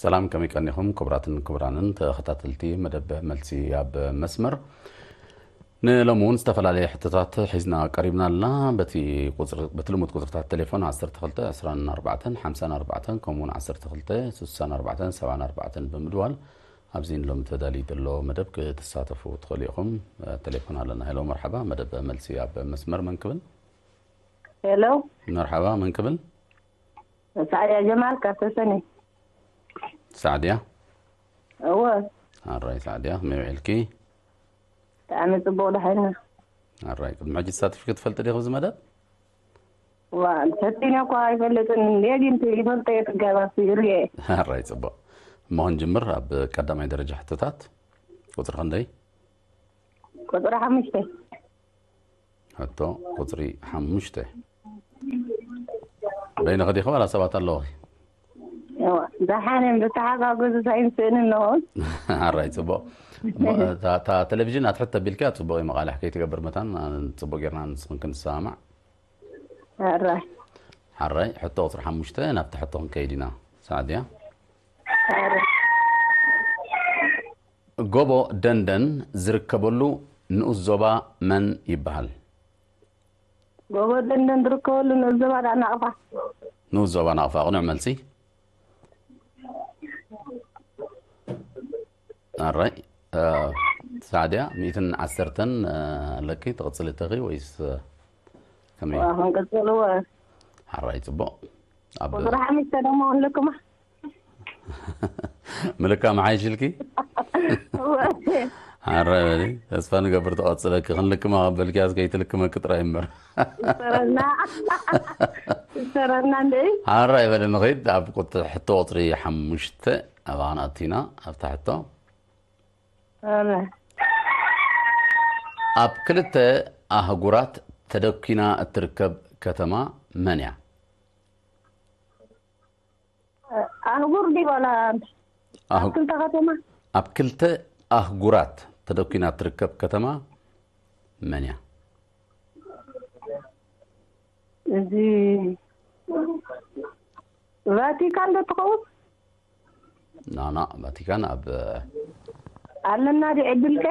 ሰላም፣ ከመይ ቀኒኹም ክቡራትን ክቡራንን ተኸታተልቲ መደብ መልሲ ኣብ መስመር? ንሎሚ እውን ዝተፈላለየ ሕቶታት ሒዝና ቀሪብና ኣለና። በቲ ቁጽሪ-፣ በቲ ልሙድ ቁጽርታት ቴሌፎን ዓሰርተ ክልተ ዕስራን ኣርባዕተን ሓምሳን ኣርባዕተን ከምኡ እውን ዓሰርተ ክልተ ስሳን ኣርባዕተን ሰብዓን ኣርባዕተን ብምድዋል ኣብዚ ንሎሚ ተዳልዩ ዘሎ መደብ ክትሳተፉ ትኽእሉ ኢኹም። ቴሌፎን ኣለና። ሄሎ፣ መርሓባ። መደብ መልሲ ኣብ መስመር መን ክብል? ሄሎ፣ መርሓባ፣ መን ክብል? ሳዕድያ ጀማል ካብ ተሰነይ። ሳዕድያ። እወ፣ ኣራይ ሳዕድያ፣ ከመይ ውዒልኪ? ብጣዕሚ ጽቡቕ፣ ደሓና። ኣራይ፣ ቅድሚ ሕጂ ተሳቲፍኪ ትፈልጢ ዲኺ ኣብዚ መደብ? ዋ፣ ፈቲነ እኳ ኣይፈልጥን። እንዴ ግን ይፈልጠ የትጋባ ሲሪየ። ኣራይ፣ ጽቡቕ። እሞ ክንጅምር። ኣብ ቀዳማይ ደረጃ ሕቶታት ቁጽሪ ክንደይ? ቁጽሪ ሓሙሽተ። ሕቶ ቁጽሪ ሓሙሽተ። በይንኺ ዲኺ ዋላ ሰባት ኣለውኺ? እዋ፣ ደሓን እዮም፣ ዝተሓጋገዙ ሳይንስእን እንሆን። ኣራይ፣ ጽቡቕ። እሞ፣ እታ፣ እታ ቴሌቪዥን ኣትሕት ተቢልኪያ ጽቡቕ እዩ፣ መቓልሕ ከይትገብር መታን፣ አ፣ ጽቡቕ ጌርና ንስኽን ክንሰማማዕ። ኣራይ። ሓራይ፣ ሕቶ ቁጽሪ ሓሙሽተ፣ ናብቲ ሕቶ ክንከይድ ኢና። ሳዕድያ። ኣራይ። ጎቦ ደንደን ዝርከበሉ ንኡስ ዞባ መን ይበሃል? ጎቦ ደንደን ዝርከበሉ ንኡስ ዞባ ዳኣ ናቕፋ። ንኡስ ዞባ ናቕፋ፣ ቅኑዕ መልሲ። ኣራይ፣ እ፣ ሳዕድያ፣ ሚእትን ዓሰርተን፣ እ፣ ኣለኪ፣ ትቕጽሊ ተኺ ወይስ፣ እ፣ ከመይ? ዋ፣ ክንቅጽል፣ እወ። ሓራይ፣ ጽቡቕ። ኣብ ቁጽሪ ሓሙሽተ ደሞ ኣለኩማ። ምልካ መሓይሽልኪ? እወ። ሓራይ በሊ፣ ተስፋ ንገብር ትቐጽለኪ። ክንልክማ ከበልኪያስ ከይትልክመኪ ጥራይ እምበር። ይሰረና። ይሰረና እንዴ? ሓራይ በሊ፣ ንኸይድ ኣብ ቁጥ-፣ ሕቶ ቁጽሪ ሓሙሽተ ኣባና ኣቲና፣ ኣብታ ሕቶ። ኣረ። ኣብ ክልተ ኣህጉራት ተደኪና እትርከብ ከተማ መን እያ? ኣህጉር ድዩ ዋላ ኣብ ኣህ-፣ ክልተ ከተማ? ኣብ ክልተ ኣህጉራት ተደኪና እትርከብ ከተማ መን እያ? እዚ ቫቲካን ዶ ትኸውን? ናና፣ ቫቲካን ኣብ ኣለና ድዩ ዕድልከ?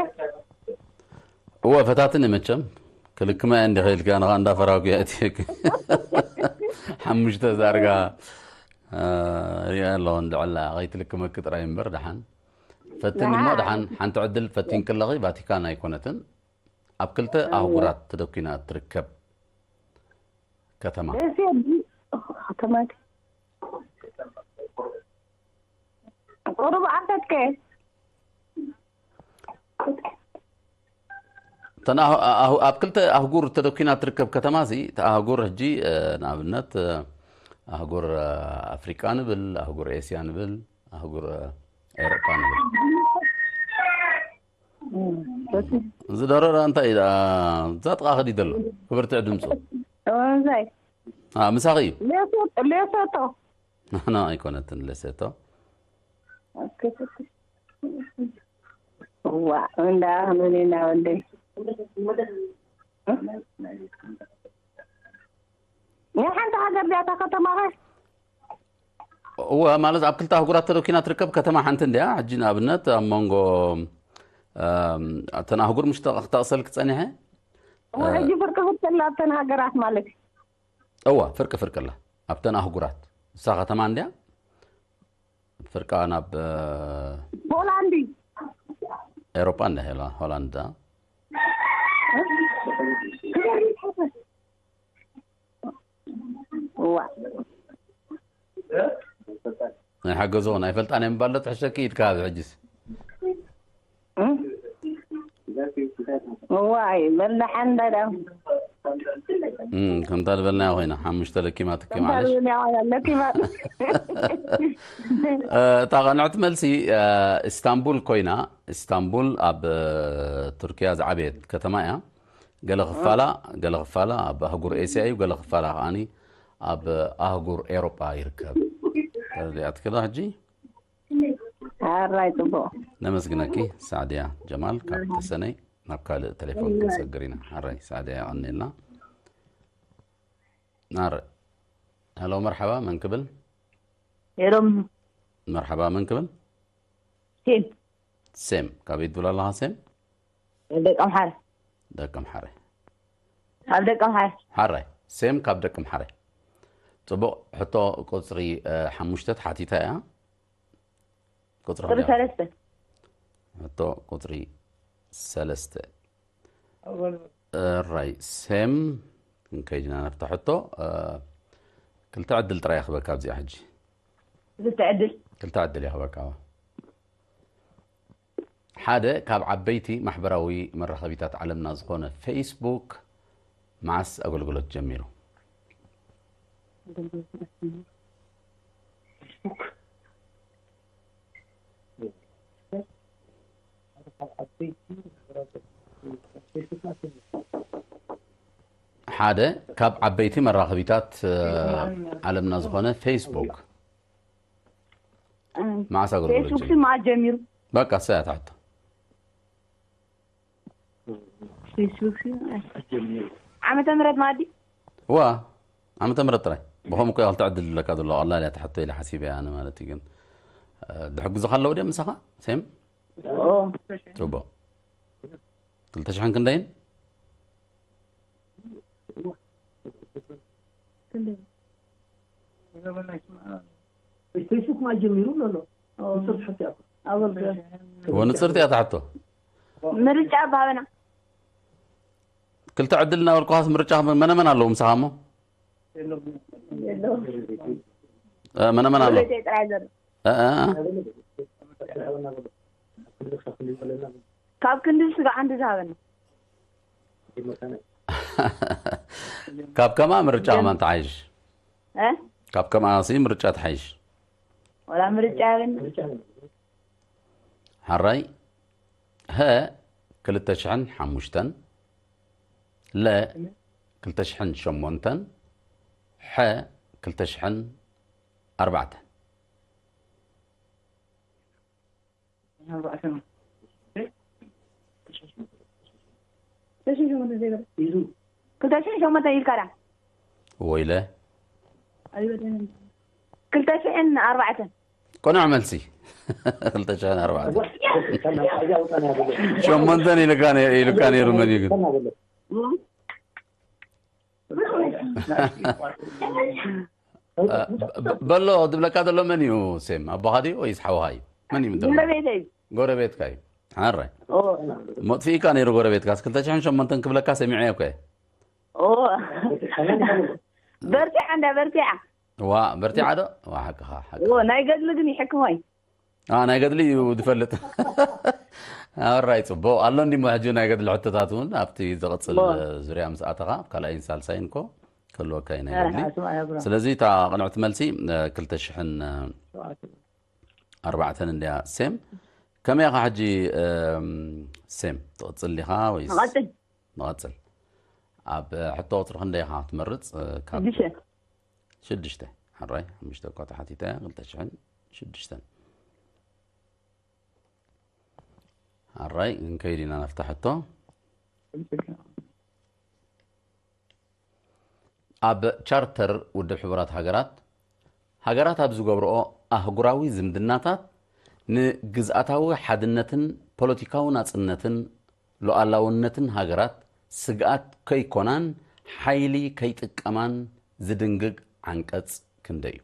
እወ፣ ፈታትኒ መቸም። ክልክማ እየ እንዲኸ ኢልካ፣ ንኻ እንዳፈራጉ እየ እትየክ። ሓሙሽተ ዛርጋ፣ እ፣ ሪኣ ኣለኹ፣ እንድዕላ ከይትልክመኪ ጥራይ እምበር፣ ደሓን። ፈትኒ እሞ፣ ደሓን። ደሓን፣ ሓንቲ ዕድል ፈቲንኪ ኣለኺ፣ ቫቲካን ኣይኮነትን። ኣብ ክልተ ኣህጉራት ተደኪና እትርከብ ከተማ። ደሴ ዲ-፣ ከተማ ዲ-፣ ቁሩብ ዓፈትከ? እተን ኣህ-፣ ኣህ-፣ ኣብ ክልተ ኣህጉር ተደኪና እትርከብ ከተማ እዚ፣ እቲ ኣህጉር ሕጂ፣ እ፣ ንኣብነት፣ እ፣ ኣህጉር፣ እ፣ ኣፍሪቃ ንብል፣ ኣህጉር ኤስያ ንብል፣ ኣህጉር፣ እ፣ ኤውሮጳ ንብል። እም፣ በቲ እዚ ደረራ እንታይ እዩ ደኣ? እዛ ጥቓ ከዲ ዘሎ ክብርቲ ድምፁ። ወንዛይ። አ፣ ምሳኺ እዩ። ሌሶ-፣ ሌሶቶ። ናና ኣይኮነትን ሌሴቶ። ዋ፣ እንዳ ኣኽኑኒና ወደይ። ናይ ሓንቲ ሃገር ድያ እታ ከተማ ኸ? እወ፣ ማለት ኣብ ክልተ ኣህጉራት ተደኪና ትርከብ ከተማ ሓንቲ እንድያ። ሕጂ ንኣብነት ኣብ መንጎ፣ እም፣ እተን ኣህጉር ምሽ ተቕ-፣ ክጠቕሰልኪ ጸኒሐ። እወ፣ ሕጂ ፍርቂ ፍርቂ ኣላ ኣብተን ሃገራት ማለት እዩ። እወ፣ ፍርቂ ፍርቂ ኣላ ኣብተን ኣህጉራት። እሳ ከተማ እንድያ። ፍርቃ ናብ፣ እ፣ ሆላንድ እዩ። ኤሮጳ እንዳ ሄላ ሆላንድ። እዋ። ናይ ሓገዞ ናይ ፈልጣን እየ ምባል ዶ ትሕሸኪ ኢድካ ኣብዚ ሕጂስ? እም? እዋይ፣ በል ደሓን ዳዳ። እም፣ ከምታ ዝበልናዮ ኮይና፣ ሓሙሽተ ለኪማ ትኪማ ከምታ ዓለሽ። ዝበልናዮ ኮይና፣ ለኪማ። እ፣ እታ ቀንዕቲ መልሲ፣ እ፣ ኢስታንቡል ኮይና። ኢስታንቡል ኣብ፣ እ፣ ቱርኪያ ዝዓበየት ከተማ እያ። ገለ ክፋላ፣ ገለ ክፋላ ኣብ ኣህጉር ኤስያ እዩ፣ ገለ ክፋላ ከዓኒ ኣብ ኣህጉር ኤውሮጳ ይርከብ። ተረዲኣትኪ ዶ ሕጂ? ኣራይ፣ ጽቡቕ። ነመስግነኪ ሳዕድያ ጀማል ካብ ተሰነይ። ናብ ካልእ ቴሌፎን ክንሰግር ኢና። ኣራይ ሳዕድያ የቐንየልና። ናር-፣ ሄሎ፣ መርሓባ፣ መን ክብል? ሄሎም መርሓባ፣ መን ክብል? ሴም ሴም። ካበይ ትብል ኣለኻ ሴም? ደቀምሓረ ደቀምሓረ። ኣብ ደቀምሓረ ሓራይ ሴም ካብ ደቀምሓረ። ጽቡቕ። ሕቶ ቁጽሪ እ፣ ሓሙሽተ ተሓቲታ እያ። ቁጽሪ ቁፅሪ ክንደይ? ሰለስተ ሕቶ ቁጽሪ ሰለስተ። ራይ ሴም፣ ክንከይድ ኢና ናብታ ሕቶ። እ፣ ክልተ ዕድል ጥራይ ይኽበካ ኣብዚኣ ሕጂ። ክልተ ዕድል ክልተ ዕድል ይኽበካ። ሓደ ካብ ዓበይቲ ማሕበራዊ መራኸቢታት ዓለምና ዝኾነ ፌስቡክ መዓስ ኣገልግሎት ጀሚሩ? ሓደ ካብ ዓበይቲ መራኸቢታት እ፣ ዓለምና ዝኾነ ፌስቡክ መዓስ ኣገልግሎት ፌስቡክ ጀሚሩ? መዓስ ጀሚሩ? በቃ እሳ እያ ትሕቶ። ፌስቡክ ዓመተ ምህረት ማዲ ዋ ዓመተ ምህረት ጥራይ። ብኸም እኮ ክልተ ዕድል ዝብለካ ዘሎ ቀላል እያ ትሕቶ ኢለ ሓሲበ እያ ኣነ ማለት እዩ። ግን እ፣ ድሕግዙኻ ኣለዉ ድዮም ምሳኻ ሴም? ኦ ጽቡቕ። ክልተ ሽሕን ክንደይን? ፌስቡክ ማጀሚሩ ኣሎ። ንጹር ትሕቲ እያ። ኣገልግሎት ወንጽርቲ እያ ትሕቶ። ምርጫ ባበና ክልተ ዕድል እናበልኩኻስ ምርጫ መነ መን ኣለዉ ምሳኻ እሞ? የለውም። እ፣ መነ መን ኣሎ? ወለደይ ጥራይ ዘሎ እ፣ እ፣ እ። ካብ ክንዲ ስጋ ዓንዲ ዝሃበና ካብ ከማ ምርጫ ከማን ትሓይሽ። እ? ካብ ከማ ሲ ምርጫ ትሓይሽ። ወላ ምርጫ ያበና ሓራይ ሀ ክልተ ሽሕን ሓሙሽተን፣ ለ ክልተ ሽሕን ሸሞንተን፣ ሐ ክልተ ሽሕን ኣርባዕተን። ክልተ ሽሕን ሸሞንተ ኢልካ ዳ ወይለ ክልተ ሽሕን ኣርባዕተን ቅኑዕ መልሲ። ክልተ ሽሕን ኣርባዕተን። ሸሞንተን ኢልካ ነይ- ኢልካ ነይሩ መን እዩ ግን? እ፣ በ- በሎ ዝብለካ ዘሎ መን እዩ ሴም? ኣቦኻ ድዩ ወይስ ሓውኻ እዩ? መን እዩ ምድር? ጎረቤተይ እዩ ጎረቤትካ እዩ። ሓራይ ኦ መጥፊእካ ነይሩ ጎረቤትካስ ክልተ ሽሕን ሸሞንተን ክብለካ ሰሚዐ እኮ እየ። ኦ በርቲዓ እንዳ በርቲዓ ዋ በርቲዓ ዶ? ዋ ሓቅኻ ሓቅኻ። ኦ ናይ ገድሊ ግን ይሕክሞ እዩ አ ናይ ገድሊ እዩ ዝፈልጥ። ኣራይ ጽቡቕ ኣሎ እንዲሞ ሕጂ ናይ ገድሊ ሕቶታት እውን ኣብቲ ዝቕጽል ዋ። ዙርያ ምስ ኣተኻ ኣብ ካልኣይን ሳልሳይን እኮ ክህልወካ እዩ ናይ ገድሊ። ኣስማ እያ ብራ ስለዚ እታ ቅንዕቲ መልሲ እ፣ ክልተ ሽሕን ኣርባዕተን እንድያ። ሴም ከመይ ኢኻ ሕጂ? እም፣ ሴም ትቕጽል ዲኻ ወይስ ንቐጽል ንቐጽል? ኣብ ሕቶ ቁጽሪ ክንደይ ኢኻ ትመርጽ? እ፣ ካብ ሽዱሽተ ሽዱሽተ። ሓራይ ሓሙሽተ እኳ ተሓቲተ እያ። ክልተ ሽሕን ሽዱሽተን። ሓራይ ክንከይድ ኢና ናብታ ሕቶ። ኣብ ቻርተር ውድብ ሕቡራት ሃገራት፣ ሃገራት ኣብ ዝገብርኦ ኣህጉራዊ ዝምድናታት ንግዝኣታዊ ሓድነትን ፖለቲካዊ ናጽነትን ሉዓላውነትን ሃገራት ስግኣት ከይኮናን ሓይሊ ከይጥቀማን ዝድንግግ ዓንቀጽ ክንደይ እዩ?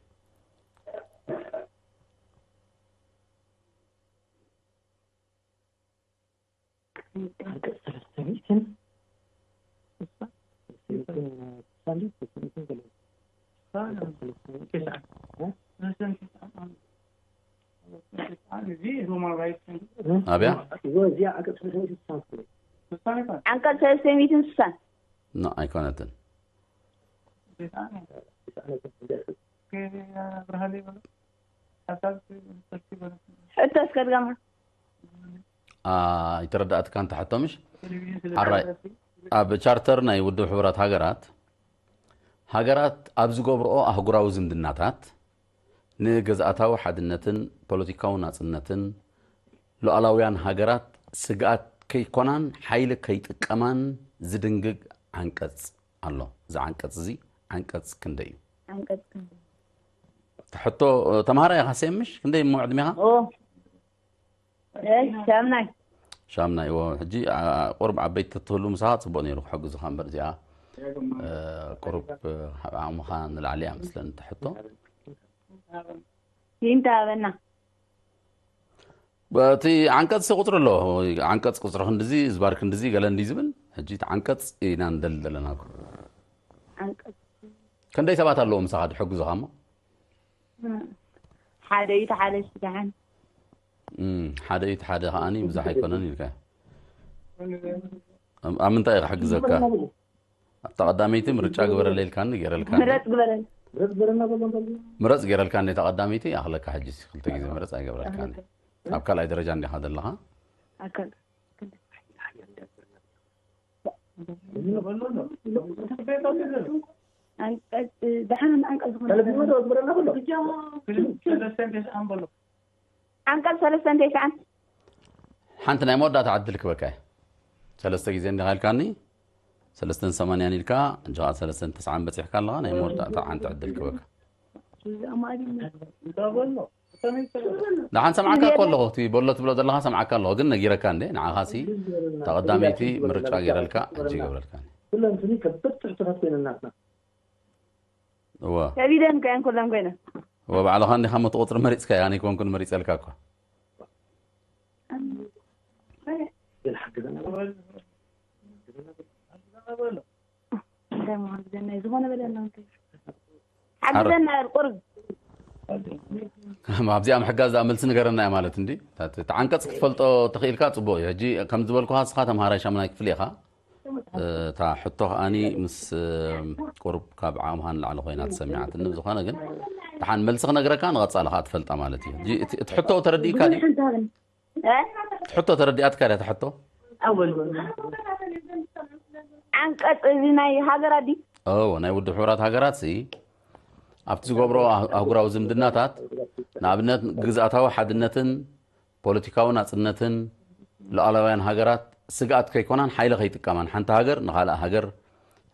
ኣብያ ዓንቀጽ ሰለስተ ሚእትን ስሳን ኖ ኣይኮነትን። ሕቶ እስከ ድገማ ኣይተረዳእትካ እንተ ሕቶ ምሽ ሓራይ ኣብ ቻርተር ናይ ውድብ ሕቡራት ሃገራት ሃገራት ኣብ ዝገብርኦ ኣህጉራዊ ዝምድናታት ንግዝኣታዊ ሓድነትን ፖለቲካዊ ናጽነትን ሉዓላውያን ሃገራት ስግኣት ከይኮናን ሓይሊ ከይጥቀማን ዝድንግግ ዓንቀጽ ኣሎ። እዚ ዓንቀጽ እዚ ዓንቀጽ ክንደይ እዩ? ዓንቀጽ ሕቶ ተምሃራይ ኢኻ ሴም፣ ምሽ? ክንደይ እሞ ዕድሜኻ? ሻምናይ። ሻምናይ። እዎ፣ ሕጂ ቁርብ ዓበይቲ ተትህሉ ምሳኻ ጽቡቕ ነይሩ፣ ክሕግዙኻ እምበር እዚኣ ቁርብ ዓቕምኻ ንላዕሊ እያ መስለኒ እታ ሕቶ። ይንታ ኣበና። በቲ ዓንቀጽ ቁጽሪ ኣሎ። ዓንቀጽ ቁጽሪ ክንድዚ፣ ዝባር ክንድዚ፣ ገለ እንዲ ዝብል። ሕጂ እቲ ዓንቀጽ ኢና ንደሊ ዘለና እኮ። ዓንቀጽ ክንደይ ሰባት ኣለዉ ምሳኻ ድሕግዙኻ እሞ? ሓደ እዩ፣ ሓደ ሽዳሓን። እም፣ ሓደ እዩ፣ ሓደ ከኣኒ ብዙሕ ኣይኮነን ኢልካ። ኣብ፣ ኣብ ምንታይ እዩ ክሕግዘካ? ኣብታ ቀዳመይቲ ምርጫ ግበረለይ ኢልካኒ፣ ገይረልካ። ምረጽ ግበረል። ምረጽ ገይረልካ፣ እታ ቀዳመይቲ ኣኽለካ፣ ሕጂ ክልተ ግዜ ምረጽ ኣይገብረልካኒ። ኣብ ካልኣይ ደረጃ እንዲኻ ዘለኻ። ኣካል። ኣንቀጽ፣ ደሓን ኣንቀጽ ዝኾነ። ዓንቀጽ ሰለስተን ተስዓን በሎ። ዓንቀጽ ሰለስተን ተስዓን። ሓንቲ ናይ መወዳእታ ዕድል ክበካ እየ። ሰለስተ ግዜ እንዲኻ ኢልካኒ፣ ሰለስተን ሰማንያን ኢልካ፣ እንጂ ኸዓ ሰለስተን ተስዓን በጺሕካ ኣለኻ፣ ናይ መወዳእታ ሓንቲ ዕድል ክበካ። ደሓን ሰምዓካ እኮ ኣለኹ፣ እቲ በሎ ትብሎ ዘለኻ ሰምዓካ ኣለኹ፣ ግን ነጊረካ እንዴ፣ ንዓኻሲ፣ እታ ቀዳመይቲ ምርጫ ገይረልካ፣ ሕጂ ይገብረልካ። ኩለን ስኒ ከበድቲ ሕቶታት ኮይነን ናትና። እወ። ከቢደን እኮ እየን ኩለን ኮይነን። እወ፣ ባዕልኻ እንዲኻ እሞ እቲ ቁጽሪ መሪጽካዮ፣ ኣነ ኣይኮንኩን መሪጸልካ እኮ። እንታይ ምዃን ዝገናይ ዝኾነ በለና እንታይ። ሓግዘና ቁርብ። ኣብዚኣ ምሕጋዝ ደኣ መልሲ ንገረና እያ ማለት እንዲ። እታ፣ እታ ዓንቀጽ ክትፈልጦ ተኽኢልካ ጽቡቕ እዩ። ሕጂ ከም ዝበልኩኻ ንስኻ ተምሃራይ ሻምናይ ክፍሊ ኢኻ። እታ ሕቶ ከኣኒ ምስ፣ እ፣ ቁሩብ ካብ ዓቕምኻ ንላዕሊ ኮይና ተሰሚዓትኒ። ብዝኾነ ግን ደሓን መልሲ ክነግረካ ንቐጻሊ ከኣ ትፈልጣ ማለት እዩ። ሕጂ እቲ፣ እቲ ሕቶ ተረዲእካ ድዩ? ሓንቲ ሃበኒ። እ? እቲ ሕቶ ተረዲኣትካ ድያ እታ ሕቶ? ዓንቀጽ እዚ ናይ ሃገራት ድዩ? እዎ፣ ናይ ውድብ ሕቡራት ሃገራት ሲ ኣብቲ ዝገብሮ ኣህ-፣ ኣህጉራዊ ዝምድናታት፣ ንኣብነት ግዝኣታዊ ሓድነትን ፖለቲካዊ ናጽነትን ሉዓላውያን ሃገራት ስግኣት ከይኮናን ሓይሊ ከይጥቀማን፣ ሓንቲ ሃገር ንኻልእ ሃገር፣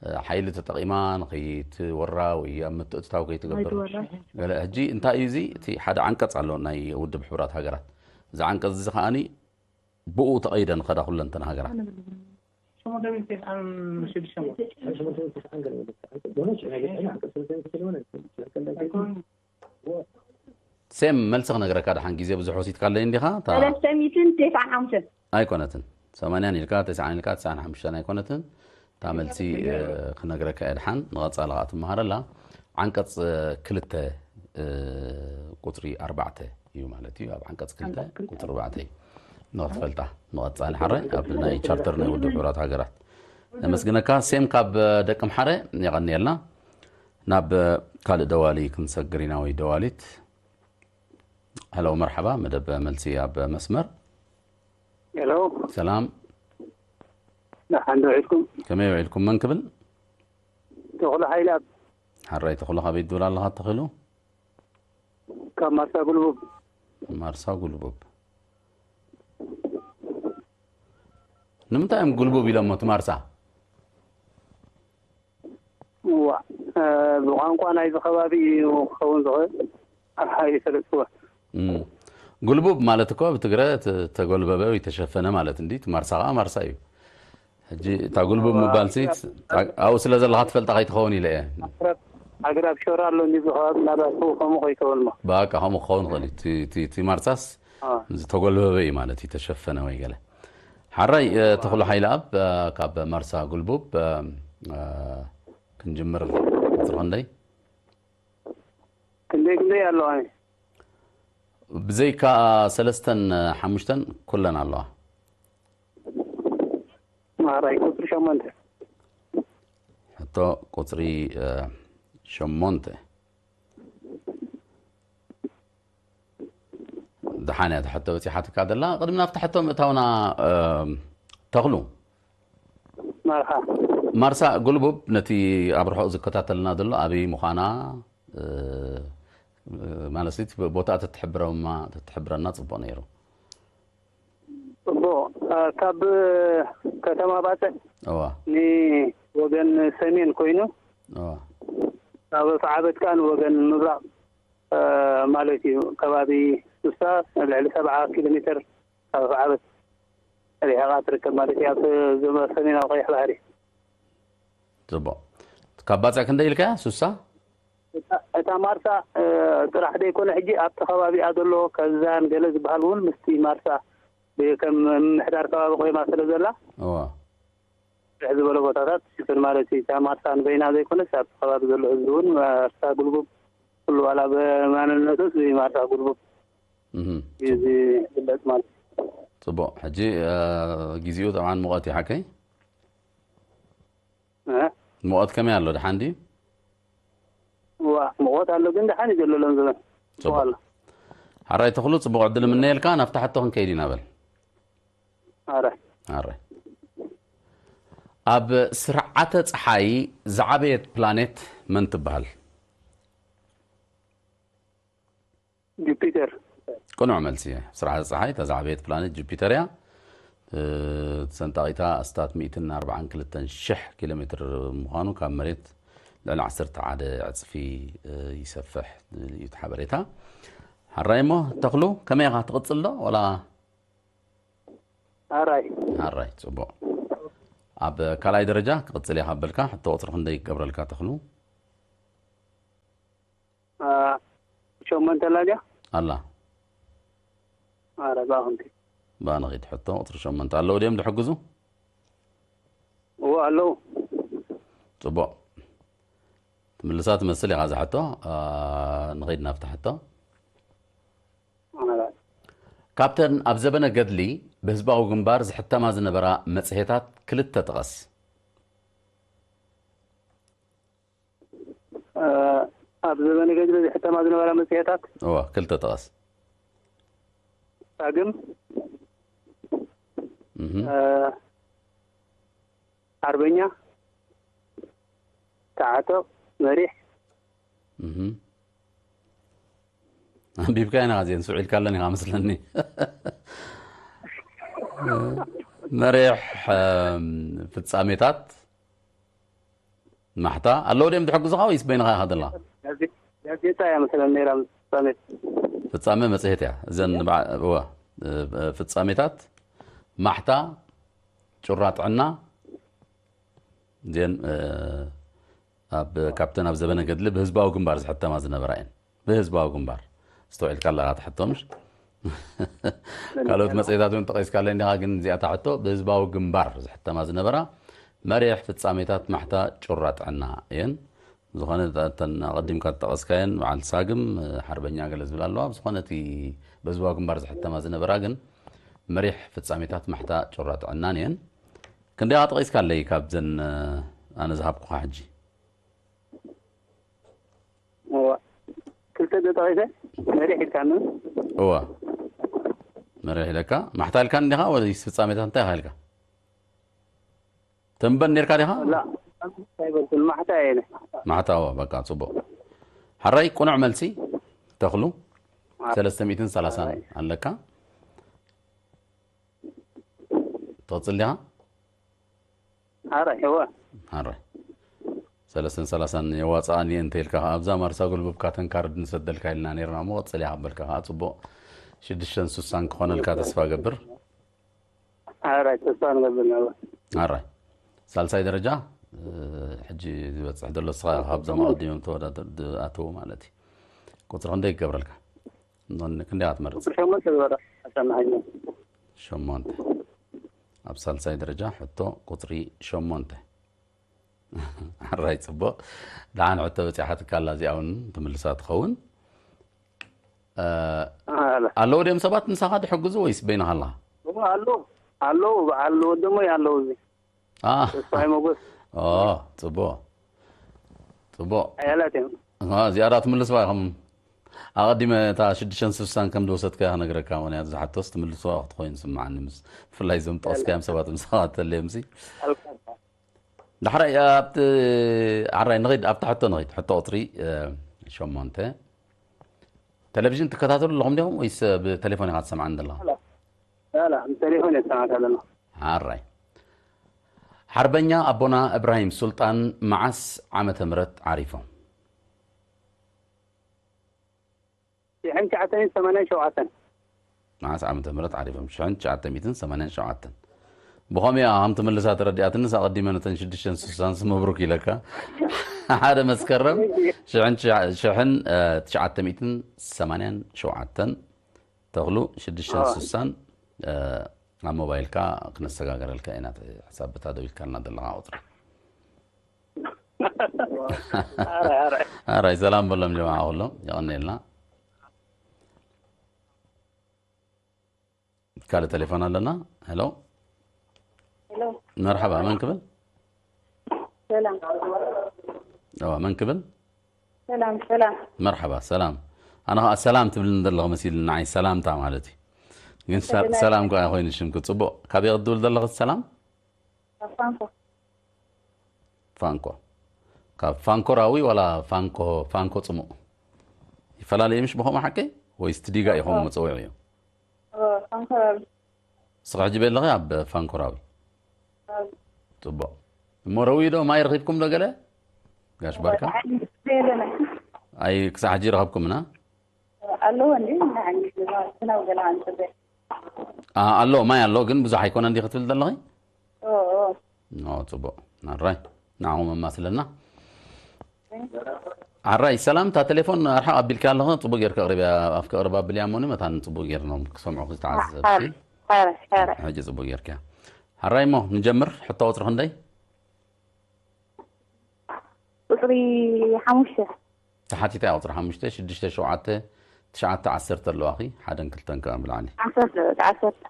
እ፣ ሓይሊ ተጠቒማ ንኸይትወራ ወይ ኣብ ምትእትታው ከይትገብር። ከይትወራ። ገለ ሕጂ እንታይ እዩ እዚ? እቲ ሓደ ዓንቀጽ ኣሎ ናይ ውድብ ሕቡራት ሃገራት። እዚ ዓንቀጽ እዚ ከኣኒ ብኡ ተቐይደን ኸዳ ኩለን እተን ሃገራት። ሴም፣ መልሲ ክነግረካ ደሓን ግዜ ብዙሕ ወሲድካለይ እንዲኻ። እታ ሰለስተ ሚእትን ተስዓን ሓሙሽተን። ኣይኮነትን። ሰማንያን ኢልካ፣ ተስዓን ኢልካ፣ ተስዓን ሓሙሽተን ኣይኮነትን። እታ መልሲ፣ እ፣ ክነግረካ እየ ደሓን። ንቐጻሊ ኸኣ ትመሃረላ። ዓንቀጽ፣ እ፣ ክልተ፣ እ፣ ቁጽሪ ኣርባዕተ እዩ ማለት እዩ። ኣብ ዓንቀጽ ክልተ ዓንቀጽ ክልተ። ቁጽሪ ኣርባዕተ እዩ። ንኽትፈልጣ፣ ንቐጻሊ ሓራይ ኣብ ናይ ቻርተር ናይ ውድብ ሕቡራት ሃገራት። ነመስግነካ። ሴም ካብ ደቂ ምሓረ የቐንየልና። ናብ ካልእ ደዋሊ ክንሰግር ኢና ወይ ደዋሊት። ሀሎ፣ መርሓባ፣ መደብ መልሲ ኣብ መስመር። ሄሎ፣ ሰላም፣ ደሓን ዶ ውዒልኩም? ከመይ ውዒልኩም? መን ክብል? ተኽሉ ሓይለኣብ። ሓራይ ተኽሉ፣ ካበይ ትብል ኣለኻ ተኽሉ? ካብ ማርሳ ጉልቡብ። ማርሳ ጉልቡብ። ንምንታይ እዮም ጉልቡብ ኢሎሞ እቲ ማርሳ? እዋ፣ እ፣ ብቋንቋ ናይዚ ከባቢ እዩ ክኸውን ዝኽእል። ኣይፈለጥኩዎ። እም። ጉልቡብ ማለት እኮ ብትግረ ተ-፣ ተጎልበበ ወይ ተሸፈነ ማለት እንዲ፣ እቲ ማርሳ ኸዓ ማርሳ እዩ። ሕጂ እታ ጉልቡብ ምባል ሲ፣ ኣብኡ ስለ ዘለኻ ትፈልጣ ከይትኸውን ኢለ እየ። ኣግራብ፣ ኣግራብ ሸራ ኣሎ እንዲ፣ እዚ ከባቢ ናባትኩ ከምኡ ከይከውን እሞ። በቃ ከምኡ ክኸውን ይኽእል እዩ። እቲ፣ እቲ፣ እቲ ማርሳስ አ። ዝተጎልበበ እዩ ማለት እዩ፣ ተሸፈነ ወይ ገለ። ሓራይ፣ እ፣ ተኽሉ ሓይለኣብ፣ እ፣ ካብ ማርሳ ጉልቡብ፣ እ፣ እ፣ ክንጅምር ቁጽሪ ክንደይ? ክንደይ ክንደይ ኣለዋ? ብዘይካ ሰለስተን ሓሙሽተን ኩለን ኣለዋ። ማራይ ቁጽሪ ሸሞንተ። ሕቶ ቁጽሪ፣ እ፣ ሸሞንተ። ደሓን እያ፣ እታ ሕቶ በጺሓትካ ዘላ። ቅድሚ ናብታ ሕቶ ምእታውና፣ እ፣ ተኽሉ። መርሓ። ማርሳ ጉልቡብ ነቲ ኣብ ርሑቕ ዝከታተልና ዘሎ ኣበይ ምዃና፣ እ፣ ማለት እቲ ቦታኣ ተትሕብረማ፣ ተትሕብረና ጽቡቕ ነይሩ። ጽቡቕ። እ፣ ካብ ከተማ ባጽዕ እዋ። ንወገን ሰሜን ኮይኑ፣ እዋ። ካብ ኣፍዓበት ከኣ ንወገን ምብራቕ ማለት እዩ። ከባቢ ስሳ ልዕሊ ሰብዓ ኪሎ ሜትር ካብ ዓበት ርሒቓ ትርከብ ማለት እዩ። ኣብ ዘመ-፣ ሰሜናዊ ቀይሕ ባሕሪ። ጽቡቕ። ካብ ባጽዕ ክንደይ ኢልካያ? ሱሳ? እታ፣ እታ ማርሳ፣ እ፣ ጥራሕ ዘይኮነ ሕጂ ኣብቲ ከባቢኣ ዘሎ ከዛን ገለ ዝበሃል እውን ምስቲ ማርሳ ብ-፣ ከም ምምሕዳር ከባቢ ቆይማ ስለ ዘላ፣ እዋ። ብዝሕ ዝበለ ቦታታት ሽፍን ማለት እዩ። እታ ማርሳ ንበይና ዘይኮነስ ኣብቲ ከባቢ ዘሎ ህዝቢ እውን ማርሳ ጉልቡብ ኩሉ ዋላ ብማንነቱስ ብማርሳ ጉልቡብ እህ፣ እዩ ዝፍለጥ ማለት እዩ። ጽቡቕ። ሕጂ፣ እ፣ ግዜኡ ጠብዓን ሙቐት እዩ ሓቀይ? እ? ሙቐት ከመይ ኣሎ? ደሓን ድዩ? እዋ፣ ሙቐት ኣሎ ግን ደሓን እዩ ዘሎ ሎም ዘበን። ጽቡቕ። ሙቐት ኣሎ። ሓራይ ተኽሉ፣ ጽቡቕ ዕድል እምነየልካ። ናብታ ሕቶ ክንከይድ ኢና በል። ኣረ። ኣረ። ኣብ ስርዓተ ጸሓይ ዝዓበየት ፕላኔት መን ትበሃል? ጁፒተር። ቅኑዕ መልሲ። ስርዓተ ጸሓይ እታ ዝዓበየት ፕላኔት ጁፒተር እያ። እ፣ ሰንጣቂታ ኣስታት ሚእትን ኣርባዓን ክልተን ሽሕ ኪሎ ሜትር ምዃኑ ካብ መሬት ልዕሊ ዓሰርተ ሓደ ዕጽፊ፣ እ፣ ይሰፍሕ እዩ እቲ ሓበሬታ። ሓራይ እሞ ተኽሉ ከመይ ኢኻ ትቕጽል ዶ ወላ? ኣራይ። ኣራይ፣ ጽቡቕ። ኣብ ካልኣይ ደረጃ ክቕጽል እየ ካብ በልካ፣ ሕቶ ቁጽሪ ክንደይ ክገብረልካ ተኽሉ? አ፣ ሸሞንተ ኣላ ድያ? ኣላ። ኣረ፣ ብኣ ክንከይድ። ብኣ ንኺድ። ሕቶ ቁጽሪ ሸሞንተ። ኣለዉ ድዮም ዝሕግዙ? እዎ፣ ኣለዉ። ጽቡቕ። ትምልሳ ትመስል ኢኻ እዛ ሕቶ። አ፣ ንኺድ ናብታ ሕቶ። ኣረ። ካብተን ኣብ ዘበነ ገድሊ ብህዝባዊ ግንባር ዝሕተማ ዝነበራ መጽሔታት ክልተ ጥቐስ። እ፣ ኣብ ዘበነ ገድሊ ዝሕተማ ዝነበራ መጽሔታት? እወ፣ ክልተ ጥቐስ። ሳግም፣ እህ። እ፣ ሓርበኛ፣ ተዓጠቕ፣ መሪሕ። እህ። ኣንቢብካየን ኢኻ እዚአን፣ ስውዒልካለን ኢኻ መስለኒ። መሪሕ፣ እም፣ ፍጻሜታት ማሕታ ኣለዉ ድዮም ዝሕግዙኻ ወይስ በይንኻ ኢኻ ዘለኻ? ጋዜ-፣ ጋዜጣ እያ መሰለኒ ነይራ ምስ ፍጻሜ። ፍጻሜ መጽሔት እያ። እዘን በዓ-፣ እወ፣ እ፣ ፍጻሜታት ማሕታ፣ ጩራ ጥዕና፣ እዚአን፣ እ፣ ኣብ፣ ካብተን ኣብ ዘበነ ገድሊ ብህዝባዊ ግንባር ዝሕተማ ዝነበራ እየን። ብህዝባዊ ግንባር። ኣስተውዒልካ ኣለኻ እቲ ሕቶ፣ ምሽ? ካልኦት መጽሔታት እውን ጠቒስካለን ዲኻ፣ ግን እዚኣታ ሕቶ ብህዝባዊ ግንባር ዝሕተማ ዝነበራ መሪሕ ፍጻሜታት ማሕታ ጩራ ጥዕና እየን። ዝኾነ እተን ኣቐዲምካ ዝጠቐስካየን በዓል ሳግም፣ ሓርበኛ ገለ ዝብል ኣለዋ። ብዝኾነ እቲ ብህዝባዊ ግንባር ዝሕተማ ዝነበራ ግን መሪሕ ፍጻሜታት ማሕታ ጩራ ጥዕናን እየን። ክንደይ ጠቒስካለይ ካብዘን ኣነ ዝሃብኩኻ ሕጂ? እዋ። ክልተ ዶ ጠቒሰ? መሪሕ ኢልካኒ? እዋ። መሪሕ ኢለካ። ማሕታ ኢልካኒ ዲኻ ወይስ ፍጻሜታት እንታይ ኢኻ ኢልካ? ተንበን ኔርካ ዲኻ? ላ፣ ኣይበልኩን። ማሕታ እየ ኢለ። ማሕታ፣ እዋ፣ በቃ፣ ጽቡቕ። ሓራይ ቅኑዕ መልሲ ተኽሉ። ሰለስተ ሚእትን ሰላሳን ኣለካ። ትቕጽል ዲኻ? ሓራይ፣ እወ። ሓራይ። ሰለስተን ሰላሳን የዋጽኣኒ እንተ ኢልካ ከኣ ኣብዛ ማርሳ ጉልብብካ ተንካርድ ንሰደልካ ኢልና ኔርና እሞ፣ ቀጽል እያ ከበልካ ከኣ ጽቡቕ ሽዱሽተን ስሳን ክኾነልካ ተስፋ ገብር። ሓራይ፣ ተስፋ ንገብር ኢና። ሓራይ። ሳልሳይ ደረጃ፣ እ፣ ሕጂ ዝበጽሕ ዘሎ ንስኻ ኢኻ ካብዞም ኣቐዲሞም ተወዳደር-፣ ዝኣተዉ ማለት እዩ። ቁጽሪ ክንደይ ክገብረልካ? ኖን ክንደይ ኢኻ ትመርጽ? ቁጽሪ ሸሞንተ ዝበረ ኣሰማዕኛ። ሸሞንተ። ኣብ ሳልሳይ ደረጃ ሕቶ ቁጽሪ ሸሞንተ። ሓራይ ጽቡቕ። ደሓን ሕቶ በጺሓትካ ኣላ፣ እዚኣ እውን ትምልሳ ትኸውን። እ፣ ኣለ። ኣለዉ ድዮም ሰባት ምሳኻ ዝሕግዙ ወይስ በይንኻ ኣለኻ? እሞ ኣለዉ፣ ኣለዉ፣ በዓል ወደሞ ኣለዉ እዚ። አ። ተስፋይ ሞገስ። ኦ፣ ጽቡቕ። ጽቡቕ። ሓያላት እዮም። አ፣ ዝያዳ ትምልስዋ ኢኹም። ኣቐዲመ እታ ሽዱሽተን ስሳን ከም ዝወሰድካያ ክነግረካ፣ ምኽንያቱ ዝሓቶስ ትምልስዋ ክትኮይኑ ስምዓኒ፣ ምስ፣ ብፍላይ እዞም ጠቐስካዮም ሰባት ምሳኻ ተለዮምሲ። ኣልካ። ዳሕራይ፣ ኣብቲ፣ ሓራይ ንኺድ፣ ኣብታ ሕቶ ንኺድ። ሕቶ ቁጽሪ፣ እ፣ ሸሞንተ። ቴሌቪዥን ትከታተሉ ኣለኹም ዲኹም ወይስ ብቴሌፎን ኢኻ ትሰምዓኒ ዘለኻ? ላ፣ ላ፣ ብቴሌፎን እየ ዝሰማዕካ ዘለኹ። ሓራይ። ሓርበኛ ኣቦና እብራሂም ሱልጣን መዓስ ዓመተ ምህረት ዓሪፎም? ሽሕን ትሽዓተ ሚእትን ሰማንያን ሸውዓተን። መዓስ ዓመተ ምህረት ዓሪፎም? ሽሕን ትሽዓተ ሚእትን ሰማንያን ሸውዓተን። ብኸመይ እያ ከም ትምልሳ ተረዲኣትንስ፣ ኣቐዲመ ነተን ሽዱሽተን ስሳንስ መብሩክ ኢለካ። ሓደ መስከረም ሽሕን ትሽዓ-፣ ሽሕን፣ እ፣ ትሽዓተ ሚእትን ሰማንያን ሸውዓተን። ተኽሉ ሽዱሽተን ስሳን፣ እ፣ ኣብ ሞባይልካ ክነሰጋገረልካ ኢና። እቲ ሕሳብ በታ ደው ኢልካልና ዘለኻ ቁጽሪ። ኣራይ፣ ኣራይ። ኣራይ፣ ሰላም በሎም ጀማዓ ኩሎም። የቐንየልና። ካልእ ቴሌፎን ኣለና። ሄሎ። ሄሎ። መርሓባ፣ መን ክብል? ሰላም። እዋ፣ መን ክብል? ሰላም፣ ሰላም። መርሓባ፣ ሰላም። ኣነ ኸዓ ሰላም ትብልኒ ዘለኹ መሲልኒ፣ ንዓይ ሰላምታ ማለት እዩ። ግን ሰ-፣ ሰላም። ሰላም ከኣ ኮይኑ ሽምኪ። ጽቡቕ። ካበይ ክትድውል ዘለኹ ሰላም? ካብ ፋንኮ። ፋንኮ። ካብ ፋንኮራዊ ዋላ ፋንኮ፣ ፋንኮ ጽሙእ? ይፈላለ እዩ ምሽ ብኸምኡ ሓቀይ? ወይስ እቲ ዲጋ እዩ ከምኡ መጸውዒ እዩ? ኦ፣ ፋንኮራዊ። ንስኺ ሕጂ በይ ኣለኺ ኣብ ፋንኮራዊ? ኣብ ጽቡቕ። እሞ ረዊ ዶ ማይ ረኺብኩም ዶ ገለ? ጋሽ ባርካ? የለን። ኣይ፣ ክሳዕ ሕጂ ረኸብኩምና? ኣለዎ እንዴ? ንዓኒ ዝናብ ገለ ኣንጽበ። ኣ፣ ኣሎ፣ ማይ ኣሎ፣ ግን ብዙሕ ኣይኮነን እንዲ ክትብል ዘለኺ? ኦ፣ ኦ። ኦ፣ ጽቡቕ። ኣራይ፣ ንዓኹም ኣማስለና። ኣራይ፣ ሰላም፣ እታ ቴሌፎን ኣርሓቕ ኣቢልካ ኣለኸ፣ ጽቡቕ ጌርካ ኣቕርብያ፣ ኣፍካ ቅርብ ኣቢልያ እሞኒ፣ መታን ጽቡቕ ጌርኖም ክሰምዑ ዝተዓዘብቲ። ኣረ፣ ኣረ፣ ኣረ። ሕጂ ጽቡቕ ጌርካ። ኣራይ፣ እሞ ንጀምር፣ ሕቶ ቁጽሪ ክንደይ? ቁጽሪ ሓሙሽተ። ተሓቲታ እያ ቁጽሪ ሓሙሽተ፣ ሽዱሽተ፣ ሸውዓተ፣ ትሽዓተ፣ ዓሰርተ ኣለዋኺ፣ ሓደን ክልተን ከኣ ብላዕሊ። ዓሰርተ፣ ዓሰርተ።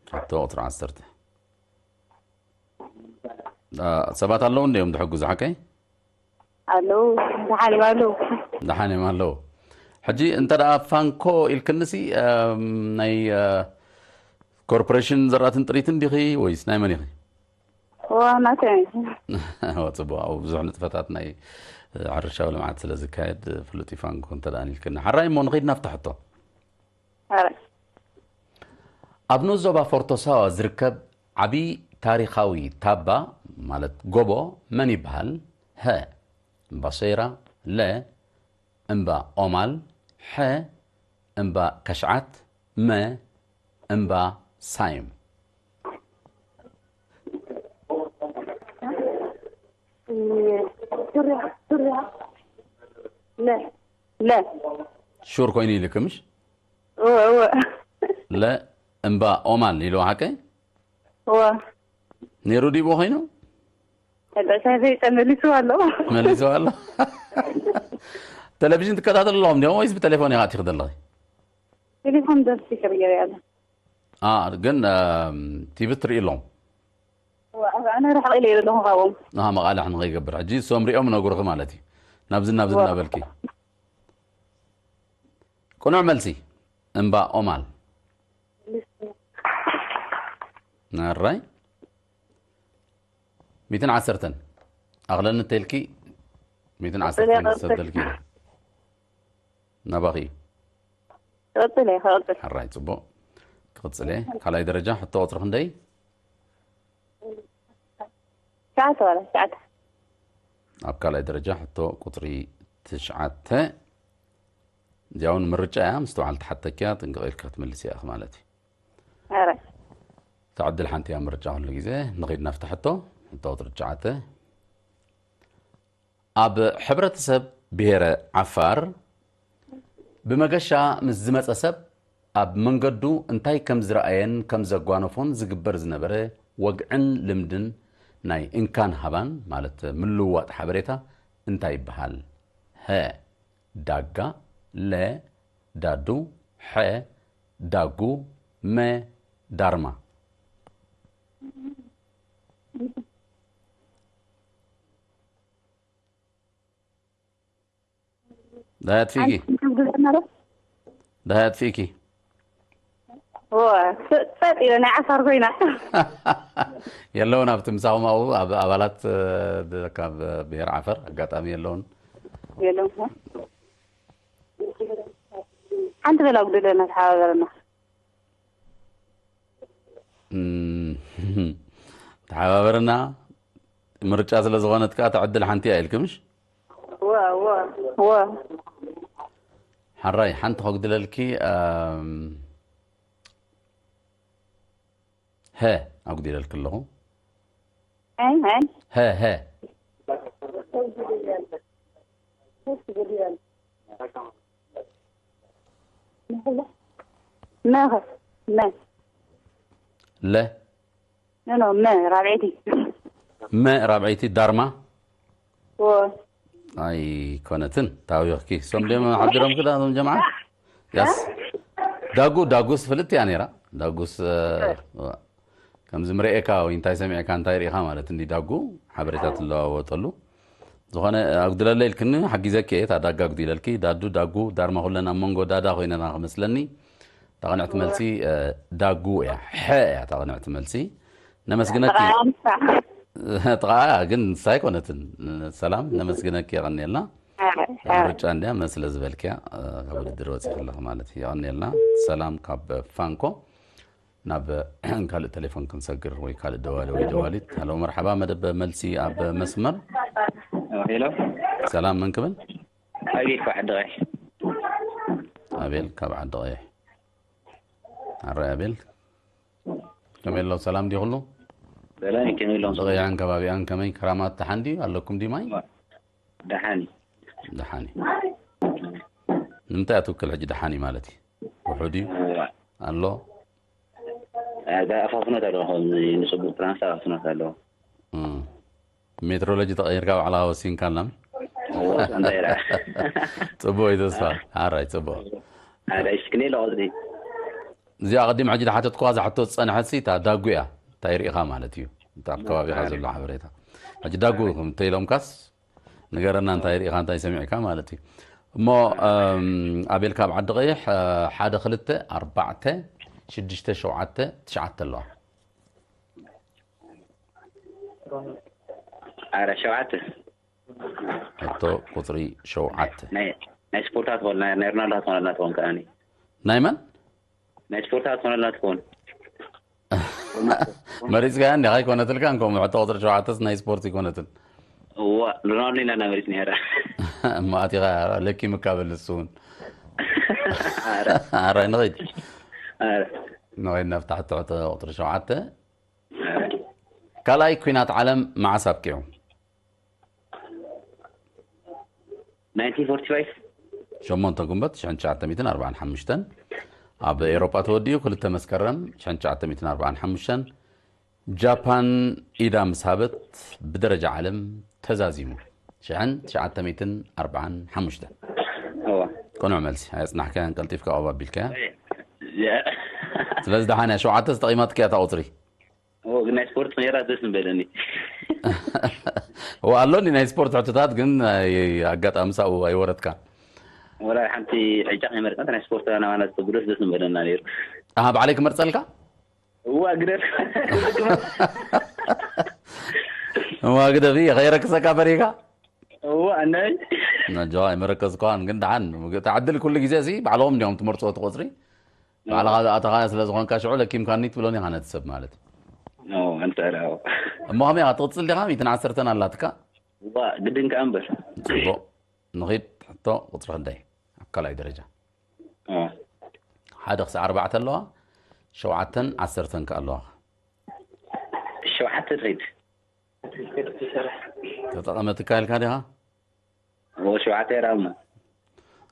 ሕቶ ቁጽሪ ዓሰርተ። ኣ፣ ሰባት ኣለዉ እንድዮም ዝሕግዙ ሓቀይ? ኣለዉ፣ ደሓን እዮም ኣለዉ። ደሓን እዮም ኣለዉ። ሕጂ እንተ ደኣ ፋንኮ ኢልክንሲ፣ እም፣ ናይ፣ እ፣ ኮርፖሬሽን ዘራእትን ጥሪትን ዲኺ ወይስ ናይ መን ኢኺ? እዋ፣ ናተይ። እዋ፣ ጽቡቕ። ኣብኡ ብዙሕ ንጥፈታት ናይ፣ እ፣ ሕርሻዊ ልምዓት ስለ ዝካየድ፣ ፍሉጥ እዩ ፋንኮ እንተ ደኣ ኢልክኒ። ሓራይ እሞ ንኸይድ ናብታ ሕቶ። ኣረ። ኣብ ንኡስ ዞባ ፎርቶ ሳዋ ዝርከብ ዓቢ ታሪኻዊ ታባ ማለት ጎቦ መን ይበሃል? ሀ፣ እምባ ሰይራ፣ ለ፣ እምባ ኦማል፣ ሐ፣ እምባ ከሽዓት፣ መ፣ እምባ ሳይም። ሱርያ፣ ሱርያ። ለ፣ ለ። ሹር ኮይኑ ኢልክ ምሽ? እወ፣ እወ። ለ፣ እምባ ኦማል ኢልዎ ሓቀይ? እወ። ነይሩ ድዩ ኮይኑ? ተመሊሱ ኣሎ። መሊሱ ኣሎ። ቴሌቪዥን ትከታተል ኣለኹም ድዮም ወይስ ብቴሌፎን ኢኻ ኣቲኺ ዘለኺ? ቴሌፎን ደስ ይብል ገበያ ኣሎ። አ፣ ግን፣ እም፣ ቲቪ ትርኢ ኣለኹም? እወ፣ ኣነ ርሕቕ ኢለ እየ ዘለኹ ካብኦም። ኣሃ፣ መቓልሕ ንኸይገብር። ሕጂ እሶም ሪኦም ነግሩኺ ማለት እዩ። ናብዚ ናብዚ እወ። እናበልኪ። ቅኑዕ መልሲ፣ እምባ ኦማል። ኣራይ። ሚእትን ዓሰርተን። ኣኽለኒ ተልኪ፣ ሚእትን ዓሰርተን ቀጽለ፣ ቀጽለ። ሰብተልኪ። ናባኺ እዩ። ክቕጽል እየ፣ ክቕጽል። ሕራይ፣ ጽቡቕ። ክቕጽል እየ። ካልኣይ ደረጃ፣ ሕቶ ቁጽሪ ክንደይ? ትሽዓተ ዋላ፣ ትሽዓተ። ኣብ ካልኣይ ደረጃ፣ ሕቶ ቁጽሪ ትሽዓተ። እዚኣ እውን ምርጫ እያ፣ ምስትውዓል ትሓተኪ እያ፣ ጥንቅቕ ኢልኪ ክትምልሲ ኢኺ ማለት እዩ። ኧረ። እታ ዕድል ሓንቲ እያ ምርጫ ኩሉ ግዜ። ንኸይድ ናብቲ ሕቶ፣ ሕቶ ቁጽሪ ትሽዓተ። ኣብ ሕብረተሰብ ብሄረ ዓፋር ብመገሻ ምስ ዝመጸ ሰብ ኣብ መንገዱ እንታይ ከም ዝረኣየን ከም ዘጓነፎን ዝግበር ዝነበረ ወግዕን ልምድን ናይ እንካን ሃባን ማለት ምልውዋጥ ሓበሬታ እንታይ ይበሃል? ሀ፣ ዳጋ፣ ለ፣ ዳዱ፣ ሐ፣ ዳጉ፣ መ፣ ዳርማ። ዳያ ኣጥፊእኪ። ሓንቲ ትብልና ዶ? ዳያ ኣጥፊእኪ። ዎ፣ ጸጥ ኢለ ናይ ዓፋር ኮይና። የለውን ኣብቲ ምሳኹም ኣብኡ፣ ኣብ ኣባላት፣ እ፣ ብ-፣ ካብ ብሄር ዓፈር ኣጋጣሚ የለውን። የለውን። ሓንቲ በላ ጉደለና ተሓባበረና። እም፣ ተሓባበርና። ምርጫ ስለ ዝኾነት ከኣ እታ ዕድል ሓንቲ እያ ኢልኪ ምሽ? እወ፣ እወ፣ እወ። ሓራይ ሓንቲ ከጉድለልኪ። ኣም፣ ሀ ኣጉዲለልኪ ኣለኹ። ሀ ሀ ሀ ሀ መ መ ለ ኖ ኖ መ ራብዐይቲ መ ራብዐይቲ ዳርማ ወ ኣይኮነትን። ታዊኽኪ። ሶም ድዮም ሓቢሮም ክዳ እዞም ጀምዓ ያስ ዳጉ ዳጉስ ፍልጥ እያ ነይራ። ዳጉስ እ፣ ከምዚ ምርኤካ ወይ እንታይ ሰሚዕካ እንታይ ርኢኻ ማለት እንዲ ዳጉ ሓበሬታ ትለዋወጠሉ። ዝኾነ ኣጉድለለ ኢልክኒ ሓጊዘኪ እየ። እታ ዳጋ ኣጉዲለልኪ። ዳዱ ዳጉ ዳርማ ኩለን ኣብ መንጎ ዳዳ ኮይነና ክመስለኒ። እታ ቅንዕቲ መልሲ እ፣ ዳጉ እያ። ሐ እያ እታ ቅንዕቲ መልሲ። ነመስግነኪ። ጥቓ ግን ንሳ ኣይኮነትን። ሰላም ነመስግነኪ። የቐንየልና። ምርጫ እንዲያ መስለ ዝበልክያ እ፣ ካብ ውድድር ወፂ ከለኺ ማለት እዩ። የቐንየልና። ሰላም ካብ ፋንኮ። ናብ ካልእ ቴሌፎን ክንሰግር ወይ ካልእ ደዋሊ ወይ ደዋሊት። ሀሎ መርሓባ፣ መደብ መልሲ ኣብ መስመር። ሄሎ ሰላም፣ መን ክብል? ኣቤል ካብ ዓዲ ቀይሕ። ኣቤል ካብ ዓዲ ቀይሕ። ኣረ ኣቤል፣ ከመይ ኣሎ? ሰላም ድዩ ኩሉ? ሰላም እዩ፣ ከመይ ኣሎ? ብቐይሕን ከባቢኣን ከመይ? ክራማት ደሓን ድዩ? ኣለኩም ድዩ ማይ? ደሓን እዩ። ንምንታይ እያ ትውክል ሕጂ ደሓን እዩ ማለት እዩ? ውሑድ እዩ? ኣሎ? ኣፋፍኖት ኣለዎ፣ ከምዚ ንፅቡቅ ትራንስ ኣፋፍኖት ኣለዎ። እም። ሜትሮሎጂ ተቐይርካ ባዕልኻ ወሲንካ ኣላም? እዎ፣ እንታይ ኢላ? ጽቡቕ እዩ ተስፋ። ሓራይ ጽቡቕ። ሓደ እሺ፣ ክንደይ ኣሎ ቁፅሪ? እዚኣ ኣቐዲም ሕጂ ዝሓተትኩዋ እዛ ሕቶ ዝጸንሐት ሲ እታ ዳጉ እያ። እንታይ ርኢኻ ማለት እዩ? እታ ኣብ ከባቢኻ ዘሎ ሓበሬታ። ሕጂ ዳጉ እንተ ኢሎምካስ ንገረና፣ እንታይ ርኢኻ እንታይ ሰሚዕካ ማለት እዩ። እሞ እም፣ ኣቤል ካብ ዓዲ ቀይሕ እ፣ ሓደ ክልተ ኣርባዕተ ሽዱሽተ ሸውዓተ ትሽዓተ ኣለዋ። ኣረ ሸውዓተ። ሕቶ ቁፅሪ ሸውዓተ። ናይ ናይ ስፖርታት ትኾን ናይ ናይ ሮናልዶ ትኾነልና ትኾን ከኣኒ ናይ መን? ናይ ስፖርታት ትኾነልና ትኾን። መሪፅካ እንዲኻ ኣይኮነትልካ እንከም ሕቶ ቁፅሪ ሸውዓተስ ናይ ስፖርት ኣይኮነትን። እዋ ሮናልዶ ኢና እናመሪፅ ነራ። እሞ ኣቲኻ ለኪምካ በል ንሱ እውን። ኣረ ንኸይድ። ንኸይድ ናብታ ሕቶ ሕቶ ቁፅሪ ሸውዓተ። ካልኣይ ኩናት ዓለም መዓስ ኣብቂዑ? ናይንቲን ፎርቲ ፋይቭ። ሸሞንተ ጉንበት ሽሕን ትሽዓተ ሚእትን ኣርባዓን ሓሙሽተን ኣብ ኤውሮጳ ተወዲኡ። ክልተ መስከረም ሽሕን ትሽዓተ ሚእትን ኣርባዓን ሓሙሽተን ጃፓን ኢዳ ምስ ሃበት ብደረጃ ዓለም ተዛዚሙ። ሽሕን ትሽዓተ ሚእትን ኣርባዓን ሓሙሽተን። እዋ ቅኑዕ መልሲ። ኣየጽናሕካያን ቀልጢፍካ ኣባቢልካያ። ያ። ስለዚ ደሓን እያ። ሸውዓተ ተጠቒማትካ እያ እታ ቁፅሪ። እዎ ግን ናይ ስፖርት ሜራ ደስ ንበለኒ። እዋ ኣሎ እንዲ ናይ ስፖርት ሕቶታት ግን ኣይ- ኣጋጣሚ ሳኡ ኣይወረድካን። ወላ ሓንቲ ዕጫ ከይመርፀት ናይ ስፖርት ናባና ዝተብሎስ ደስ ንበለና ነይሩ። ኣሃ ባዕለይ ክመርፀልካ? እዋ ግደፍ። እዋ ግደፍ እየ ከይረክሰካ ፈሪካ። እዋ ኣናይ ነጆ ኣይመረከዝኳን ግን ደሓን። እቲ ዕድል ኩሉ ግዜ ሲ ባዕልኹም እንዲዮም ትመርፅዎ እቲ ቁፅሪ። ባዕልኻ ዝኣተኻዮ ስለ ዝኾንካ ሽዑ ለኪምካኒ ትብሎን ኢኻ ነቲ ሰብ ማለት። ኦ፣ እንተ ደኣ። እሞ ከመይ ኢኻ ትቕፅል ዲኻ? ሚእትን ዓሰርተን ኣላትካ። እዋ ግድን ከኣ እምበር። ፅቡቕ። ንኺድ ሕቶ ቁፅሪ ክንደይ ኣብ ካልኣይ ደረጃ? ኦ። ሓደ ክሳዕ ኣርባዕተ ኣለዋ። ሸውዓተን ዓሰርተን ከ ኣለዋ። ሸውዓተ ትኸይድ። ተጠቐመትካ ኢልካ ዲኻ? ኦ፣ ሸውዓተ ይርኣ እሞ።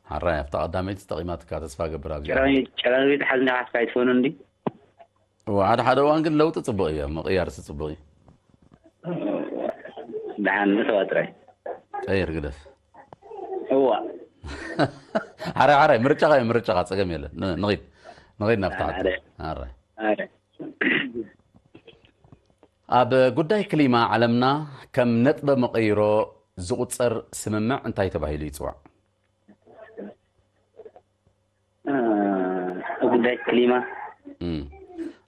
ሓራይ ኣብታ ቀዳመይቲ ተጠቒማትካ ተስፋ ገብር ኣብዚ። ጨራሚ ጨራሚ ተሓዝና ሓስካ ኣይትፈኑ እንዲ። እዋ ሓደ ሓደ እዋን ግን ለውጢ ጽቡቕ እዩ፣ ምቕያር ጽቡቕ እዩ። ደሓን ንሰዋ ጥራይ። ቀይር ግደፍ። እዋ ሓራይ ሓራይ ምርጫኻ እዩ፣ ምርጫኻ ጸገም የለን። ን- ንኺድ ንኺድ ናብታ ሓደ። ሓራይ ኣረ ኣብ ጉዳይ ክሊማ ዓለምና ከም ነጥበ መቐይሮ ዝቑጸር ስምምዕ እንታይ ተባሂሉ ይጽዋዕ? እ፣ ጉዳይ ክሊማ እም።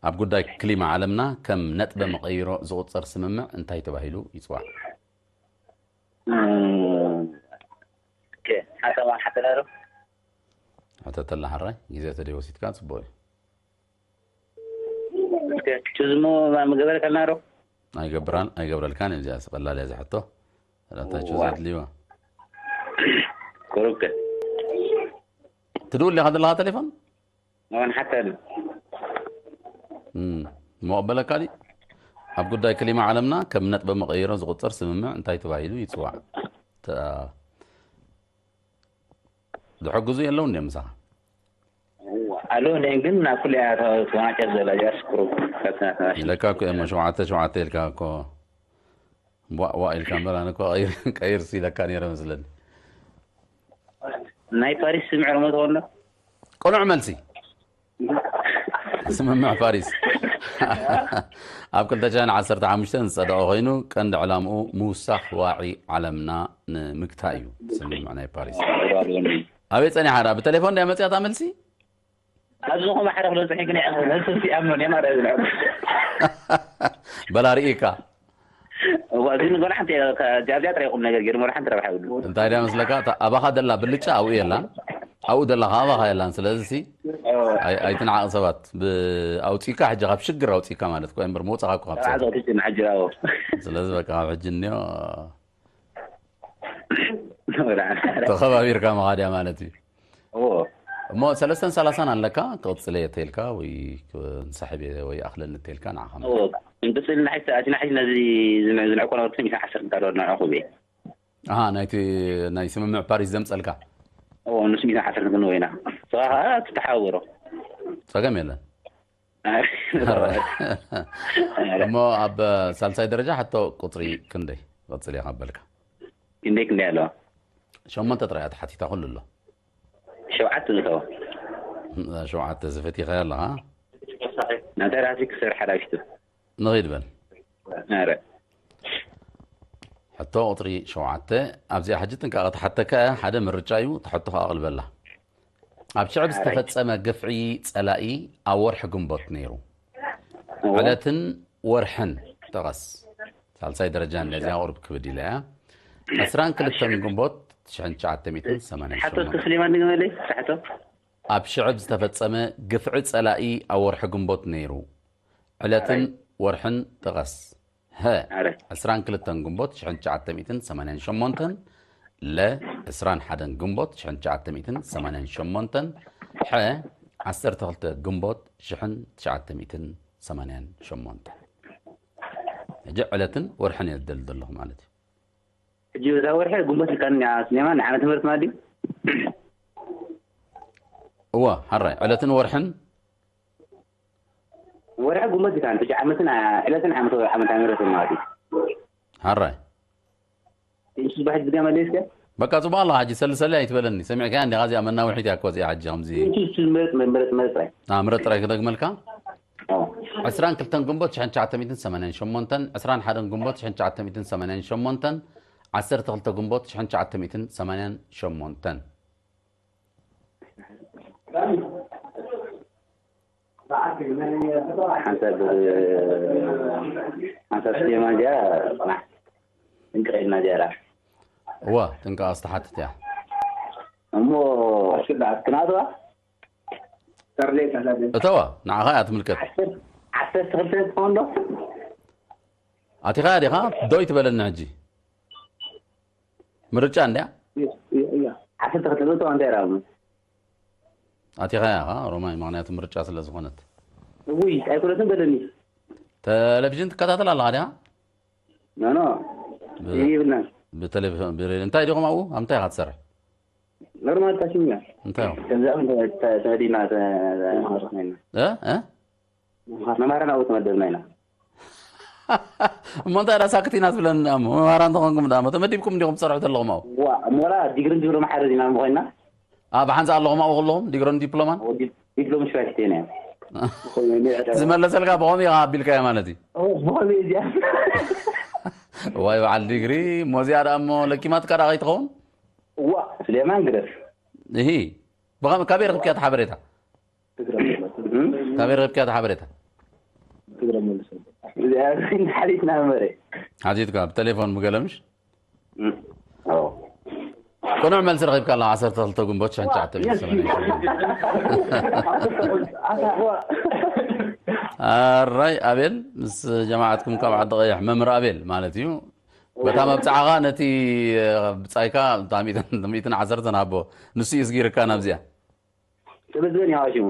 ኣብ ጉዳይ ክሊማ ዓለምና ከም ነጥበ መቐይሮ ዝቑጸር ስምምዕ እንታይ ተባሂሉ ይጽዋዕ? እ፣ ኦኬ፣ ሓሳብ ሓተላ ዶ? ሕተተላ ሓራይ ግዜ ተደይ ወሲድካ ጽቡቕ እዩ። ኦኬ፣ ቹዝሞ ምገበረከልና ዶ? ኣይገብራን ኣይገብረልካን እዩ። እዚኣ ቀላል እያ ዝሕቶ። ዳታ ቹዝ ዋ። ኣድልይዋ። ቁሩብ ከ ትድውል ኢኻ ዘለኻ ቴሌፎን? ኣዋን ሓታ ዶ? እም፣ እሞ ቀበለካ ድዩ? ኣብ ጉዳይ ክሊማ ዓለምና ከም ነጥበ መቐይሮ ዝቑጸር ስምምዕ እንታይ ተባሂሉ ይጽዋዕ? ተ-፣ ዝሕግዙ የለውን ድዮም ምሳኻ? ኣሎ፣ ግን ናብ ኩሉ እያ ተዋናጨፍ ዘላ እዚኣ ስክሩ። ኢለካ እኮ እየ፣ እሞ ሸውዓተ ሸውዓተ ኢልካ እኮ። ዋእ ዋእ ኢልካ እምበር፣ ኣነ እኮ ቀይር፣ ቀይር ሲ ኢለካ ነይረ መስለኒ። ናይ ፓሪስ ስምዕ ርሞ ተኾሎ? ቅኑዕ መልሲ። ስምምዕ ፓሪስ ኣብ ክልተ ሽሕን ዓሰርተ ሓሙሽተን ዝጸደቐ ኮይኑ፣ ቀንዲ ዕላምኡ ምውሳኽ ዋዒ ዓለምና ንምግታእ እዩ። ስምምዕ ናይ ፓሪስ። ኣበይ ጸኒሓ ደኣ? ብቴሌፎን ድያ መጽያ እታ መልሲ? ኣብዚ ዝኾነ ሓደ ክሎ ጽሒፍ ግን ይኣምኖ፣ ነሱ ይኣምኖ፣ የማረ ዝልዑ። በላ ርኢካ። እዋ፣ እዚ ንጎል ሓንቲ እያ፣ ከ-፣ ኣብዚኣ ጥራይ ቁም ነገር ገይሩ፣ ወላ ሓንቲ ረብሓ የብሉ። እንታይ ድያ መስለካ? እታ ኣባኻ ደላ ብልጫ ኣብኡ የላን። ኣብኡ ደላ ኸዓ ኣባኻ የላን። ስለዚ ሲ፣ እዋ። ኣይ-፣ ኣይትንዓቕ ሰባት። ብ-፣ ኣውጺእካ ሕጂ ካብ ሽግር ኣውጺእካ ማለት እኮ እምበር መውጻኻ እኮ ካብ ረብሓ ጸገም። ዘውጥእ ሽግር ሕጂ፣ እዋ። ስለዚ በቃ ካብ ሕጂ እኒኦ ወላ። ተኸባቢርካ መኻድያ ማለት እዩ። እዎ። እሞ ሰለስተን ሰላሳን ኣለካ፣ ክቕጽል እየ ተልካ ወይ ክንሳሕብ እየ ወይ ኣኽለኒ ተልካ ንዓኻ እዎ። ክንቅጽል ንሓይ፣ ኣቲ ንሓይ ነዚ ዝን-፣ ዝንዕቆ ነበርኩ ሚእትን ዓሰርተ እንታዶ ንዕኹ እየ። ኣሃ፣ ናይቲ ናይ ስምምዕ ፓሪስ ዘምጸልካ? እዎ፣ ንሱ ሚእትን ዓሰርተ ክንወይና። ንስኻ ኸኣ ትተሓባበሮ። ጸገም የለን። ኣረ። እሞ ኣብ ሳልሳይ ደረጃ ሕቶ ቁጽሪ ክንደይ? ክቕጽል እየ ካብ በልካ። ክንደይ ክንደይ ኣለዋ? ሸሞንተ ጥራይ እያ ተሓቲታ፣ ኩሉ ኣሎ። ሸውዓተ ዝእተዋ። ሸውዓተ ዝፈቲኻያ ኣለኻ? ናተራፊ ክሰርሕ ሓዳሽቱ። ንኺድ በል። ኣረ። ሕቶ ቁጽሪ ሸውዓተ፣ ኣብዚኣ ሕጂ ጥንቃቐ ትሓተካ እያ፣ ሓደ ምርጫ እዩ፣ እቲ ሕቶ ከኣ ኣቕልበላ። ኣብ ሽዕብ ኣረ። ዝተፈጸመ ግፍዒ ጸላኢ ኣብ ወርሒ ግንቦት ነይሩ። እዎ። ዕለትን ወርሕን ጥቐስ። ሳልሳይ ደረጃ እንድያ እዚኣ ቁሩብ ክብድ ኢላ እያ። ዕስራን ክልተን ግንቦት ሽሕን ትሽዓተ ሚእትን ሰማንያን ሸሞንተን። ሓቶ እስከ ስሌማን ድገመለይ፣ ሳሕቶ። ኣብ ሽዕብ ዝተፈጸመ ግፍዒ ጸላኢ ኣብ ወርሒ ግንቦት ነይሩ። ዕለትን ኣረ። ወርሕን ጥቐስ። ሀ፣ ኣረ። ዕስራን ክልተን ግንቦት ሽሕን ትሽዓተ ሚእትን ሰማንያን ሸሞንተን፣ ለ፣ ዕስራን ሓደን ግንቦት ሽሕን ትሽዓተ ሚእትን ሰማንያን ሸሞንተን፣ ሐ፣ ዓሰርተ ክልተ ግንቦት ሽሕን ትሽዓተ ሚእትን ሰማንያን ሸሞንተን። ሕጂ ዕለትን ወርሕን እየ ዝደሊ ዘለኹ ማለት እዩ። ሕጂ እዛ ወርሒ ግንቦት ኢልካኒ፣ ስሌማን፣ ንዓመተ ምህረት ማለት ድዩ? እወ፣ ሓራይ፣ ዕለትን ወርሕን። ወርሒ ግንቦት ኢልካኒ፣ ሕጂ ዓመትን፣ ዓ-፣ ዕለትን ዓመተ፣ ዓመተ ምህረትን ማለት እዩ። ሓራይ። ትንሽ ባሕጅ ዝገመለ እስከ? በቃ፣ ጽቡቕ ኣለኻ። ሕጂ ሰልሰለ ኣይትበለኒ። ሰሚዕካያ እንዲኻ? እዚኣ መናውሒት እያ እኮ እዚኣ፣ ሕጂ ከምዚ። ትንሽ ምረጥ፣ ምረጥ፣ ምረጥ ጥራይ። አ፣ ምረጥ ጥራይ ክደግመልካ? ኣዎ። ዕስራን ክልተን ግንቦት ሽሕን ትሽዓተ ሚእትን ሰማንያን ሸሞንተን፣ ዕስራን ሓደን ግንቦት ሽሕን ትሽዓተ ሚእትን ሰማንያን ሸሞንተን፣ ዓሰርተ ክልተ ግንቦት ሽሕን ትሽዓተ ሚእትን ሰማንያን ሸሞንተን። ሓንሳብ፣ ሓንሳብ ስቴማ እዚኣ፣ ጽናሕ፣ ጥንቅቕ ኢልና እዚኣ ደኣ። እዋ፣ ጥንቃቐ ዝተሓትት እያ። እሞ፣ ክናትዋ? እተዋ፣ ንዓኻ እያ ትምልከት። ዓሰርተ ክልተ ትኸውን ዶ? ኣቲኻ ዲኻ? ዶ ይትበለኒ ሕጂ? ምርጫ እንድያ? እያ፣ እያ፣ እያ። ዓሰርተ ክልተ እተዋ እንታይ ራሙ? ኣቲኻ ኢኻ፣ ሮማይ፣ ምኽንያቱ ምርጫ ስለ ዝኾነት። እውይ፣ ኣይኮነትን በለኒ። ቴሌቪዥን ትከታተል ኣለኻ ዲኻ? ኖ፣ ኖ። ብ-፣ ቲቪ የብልናን። ብቴሌቪ-፣ ብሬድዮ። እንታይ ዲኹም ኣብኡ? ኣብ እንታይ ኢኻ ትሰርሕ? ኖርማል ታሽኛ። እንታይ ኢኹም? ከምዚ ኣብ ተ-፣ ተ-፣ ተመዲብና ተ-፣ ተ-፣ እ? እ? መምሃራን ኣብኡ ተመደብና ኢና። እሞ እንታይ ደኣ ሳክት ኢና ትብለኒ ደኣ እሞ? መምሃራን ተኾንኩም ደኣ እሞ ተመዲብኩም ዲኹም ትሰርሑ ዘለኹም ኣብኡ? ዋ፣ እሞ ወላ ዲግሪን ዲፕሎማ ሓደ ዲና እሞ ኮይና? ኣ፣ ብሓንሳእ ኣለኹም ኣብኡ ከለኹም? ዲግሪን ዲፕሎማን? ኦ፣ ዲ-፣ ዲፕሎማ ሽፋሽቲ ኢና። ዝኾነ ሜዳ ዝመለሰልካ ብኸመይ ኢኻ ኣቢልካዮ ማለት እዩ? ኦ፣ ብኸመይ እዚኣ? ዋይ በዓል ዲግሪ፣ እሞ እዚኣ ደኣ እሞ ለኪማትካ ደኣ ከይትኸውን? ዋ፣ ስሌማን ግደፍ። እሂ፣ ብኸመ-፣ ካበይ ረኺብካያ እቲ ሓበሬታ? ትግረ መልሰ። እም? ካበይ ረኺብካያ እቲ ሓበሬታ? ትግረ መልሰ። እዚኣ ሓቲትና እምበረ። ሓቲትካ፣ ብቴሌፎን ብገለ ምሽ? እም፣ ኣዎ። ቅኑዕ መልሲ ረኺብካ ኣለኻ፣ ዓሰርተ ክልተ ግንቦት ሽሕን ትሽዓተ ሚእትን ሰማንያን ሸሞንተ። ኣራይ፣ ኣቤል፣ ምስ ጀማዓትኩም ካብ ዓዲ ቀይሕ፣ መምህር ኣቤል ማለት እዩ። በታ መብጽዓኻ ነቲ፣ እ፣ ብጻይካ እታ ሚእትን፣ ሚእትን ዓሰርተን ሃቦ፣ ንሱ እዩ ስጊርካ ናብዚኣ። ተመስገን ይሃሽሙ።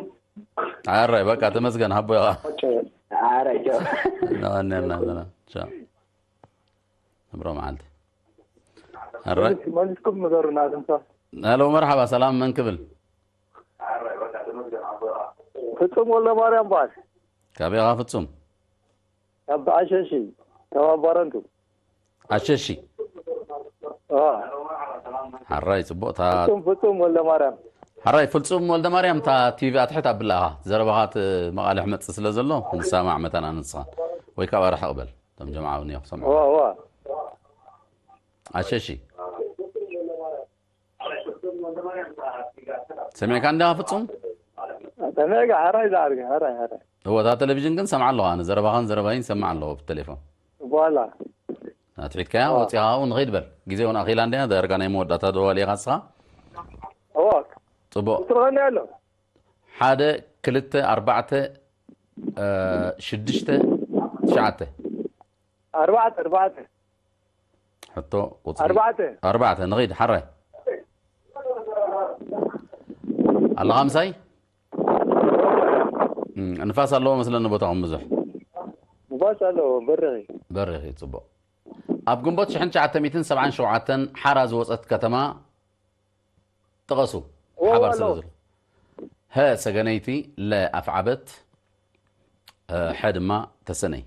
ኣራይ በቃ ተመስገን ሃቦ ኢኻ። ኣራይ ቻው። ነዋነና ዘና ቻው። ንብሮ መዓልቲ። ኣራይ መልስኩም ንገሩና ትንሳ። ሄሎ መርሓባ ሰላም መን ክብል? ፍጹም ወልደ ማርያም በዓል። ካበይ ኢኻ ፍጹም? ካብ ኣሸሺ ካብ ኣባረንቱ። ኣሸሺ። አ፣ ሓራይ ጽቡቕ እታ ፍጹም ፍጹም ወልደ ማርያም። ሓራይ ፍጹም ወልደ ማርያም እታ ቲቪ ኣትሕት ኣብላ ኢኻ ዘረባኻ እቲ መቓልሕ መጽእ ስለ ዘሎ ንሰማዕ መታን ኣነስኻ ወይ ካብ ኣርሕቕ በል እቶም ጀምዓ እውን እዮም ክሰምዑ ዋ ዋ። ኣሸሺ ሰሚዕካ እንዲኻ ፍጹም ተመጋ ሓራይ ዛርገ ሓራይ ሓራይ። እወ እታ ቴሌቪዥን ግን ሰምዓ ኣለኹ ኣነ ዘረባኻን ዘረባይን ሰምዓ ኣለኹ ብቴሌፎን በኋላ ኣትሒትካያ ወፂኻ ኣብኡ ንኸይድ በል ግዜ እውን ኣኺላ እንዲያ ዳርጋ ናይ መወዳእታ ደዋል ኢኻ ንስኻ እዋ ፅቡቕ ትረኸኒ ኣሎ። ሓደ ክልተ ኣርባዕተ እ፣ ሽዱሽተ ትሽዓተ ኣርባዕተ ኣርባዕተ ሕቶ ቁፅሪ ኣርባዕተ ኣርባዕተ ንኸይድ ሓራይ ኣለኻ ምሳይ እም፣ ንፋስ ኣለዎ መስለኒ ቦታኹም ብዙሕ ንፋስ ኣለዎ በረኺ። በሪኺ ጽቡቕ ኣብ ግንቦት ሽሕን ትሽዓተ ሚእትን ሰብዓን ሸውዓተን ሓራ ዝወፀት ከተማ ጥቐሱ እዎ፣ ሓባር ኣለዎ። ስለ ዘሎ ሀ ሰገነይቲ ለ ኣፍዓበት እ፣ ሐ ድማ ተሰነይ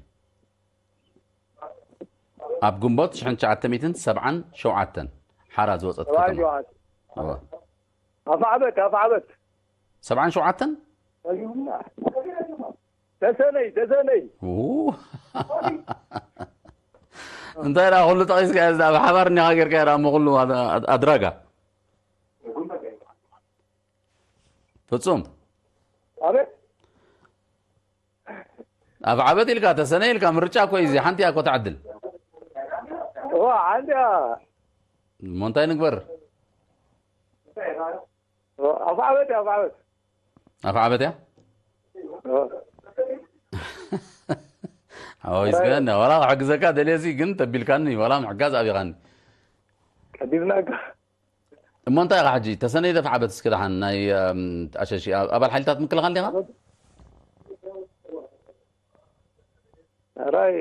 ኣብ ግንቦት ሽሕን ትሽዓተ ሚእትን ሰብዓን ሸውዓተን ሓራ ዝወፀት ሰብዓን ከተማ ሸውዓተ እወ። ኣፍዓበት ኣፍዓበት ሰብዓን ሸውዓተን ተሰነይ ተሰነይ ው። እንታይ ደኣ ኩሉ ጠቒስካ እዛ ኣብ ሓባር እኒኻ ጌርካ ደኣ እሞ ኩሉ ኣድ- ኣድራጋ ፍጹም ኣቤት ኣብ ዓበት ኢልካ ተሰነ ኢልካ ምርጫ እኮ እዩ እዚ ሓንቲ እያ እኮ ትዓድል ዋ ሓንቲያ እሞ እንታይ ንግበር ኣፍዓበት ኣፍዓበት ኣፍ ዓበት እያ ሓወይስከ ዋላ ክሕግዘካ ደልየሲ ግን ተቢልካኒ ዋላ ምሕጋዝ ኣቢኻኒ ቀዲምናካ እሞ እንታይ ኢኻ ሕጂ ተሰነይ ደፍ ዓበት እስኪ ደሓን ናይ እም፣ ኣሸሺ ኣብ- ኣባል ሓይልታት ምክልኻል ዲኻ ራይ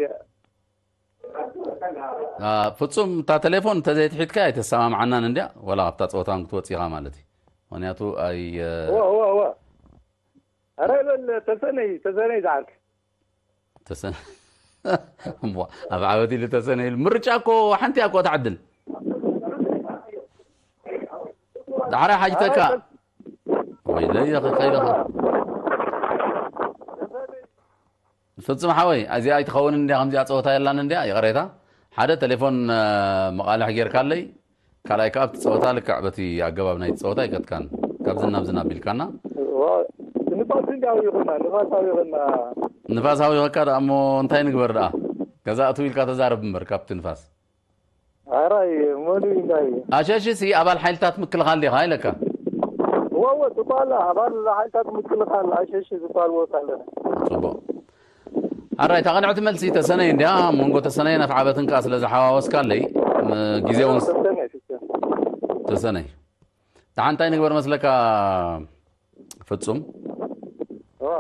ኣ፣ ፍጹም እታ ቴሌፎን እንተዘይትሒትካ ኣይተሰማምዓናን እንድያ ዋላ ኣብታ ፀወታ እውን ክትወፅእ ኢኻ ማለት እዩ ምክንያቱ ኣይ እ፣ ዋ ዋ ዋ ራይ በል ተሰነይ ተሰነይ ዝዓርክ ተሰ- እሞ ኣብ ዓወት ኢሉ ተሰነ ኢሉ ምርጫ እኮ ሓንቲ እያ እኮ ትዓድል ዳሕራይ ሓጅተካ ወይለይ ከይለኻ ፍጹም ሓወይ እዚኣ ኣይትኸውን እንድያ ከምዚኣ ፀወታ የላን እንድያ ይቕሬታ ሓደ ቴሌፎን እ፣ መቓልሕ ጌርካለይ ካልኣይ ከዓ ኣብቲ ፀወታ ልክዕ በቲ ኣገባብ ናይቲ ፀወታ ኣይከትካን ካብዚ ናብዚ ናቢልካና ንፋስ እንዲያው ይኹና ንፋሳዊ ይኹና ንፋሳዊ ይኸካ ደኣ እሞ እንታይ ንግበር ደኣ ገዛ እትው ኢልካ ተዛረብ እምበር ካብቲ ንፋስ ኣራይ መኑ እንታይ ኣሸሽሲ ኣባል ሓይልታት ምክልኻል ዲኻ ኢለካ ወወ ትባል ኣባል ሓይልታት ምክልኻል ኣሸሽ ዝበሃል ቦታ ኣለና ፅቡቕ ኣራይ እታ ቅንዕቲ መልሲ ተሰነይ እንዲያ መንጎ ተሰነይን ኣፍዓበትን ከዓ ስለ ዝሓዋወስካለይ ም- ግዜ እውን ተሰነይ ተሰነይ ተሰነይ ደሓ እንታይ ንግበር መስለካ ፍጹም ዋ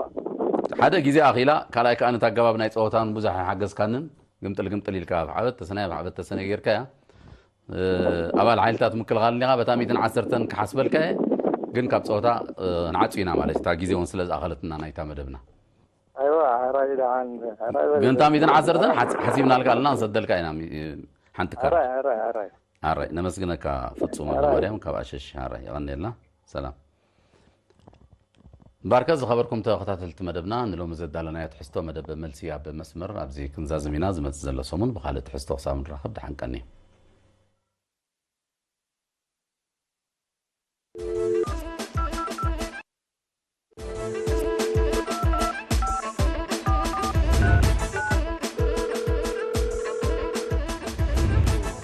ሓደ ግዜ ኣኺላ ካልኣይ ከዓ ነቲ ኣገባብ ናይ ፀወታን ብዙሕ ኣይሓገዝካንን ግምጥል ግምጥል ኢልካ ኣብ ሓበት ተሰናይ ኣብ ሓበት ተሰነ ጌርካያ እ፣ ኣባል ሓይልታት ምክልኻል እንዲኻ በታ ሚእትን ዓሰርተን ክሓስበልካ እየ ግን ካብ ፀወታ እ፣ ንዓፁ ኢና ማለት እዩ እታ ግዜ እውን ስለ ዝኣኸለትና ናይታ መደብና ኣይዋ ኣራይ ደሓን ኣራይ በል ግን እታ ሚእትን ዓሰርተን ሓስ- ሓሲብናልካ ኣለና ንሰደልካ ኢና ሚ- ሓንቲ ካርድ ኣራይ ኣራይ ኣራይ ኣራይ ነመስግነካ ፍጹም ወልደ ማርያም ካብ ኣሸሽ ኣራይ የቐንየልና ሰላም ባርከ ዝኸበርኩም ተኸታተልቲ መደብና ንሎሚ ዘዳለናዮ ትሕዝቶ መደብ መልሲ ኣብ መስመር ኣብዚ ክንዛዝም ኢና ዝመጽእ ዘሎ ሰሙን ብኻልእ ትሕዝቶ ክሳብ ንራኸብ ደሓን ቀኒ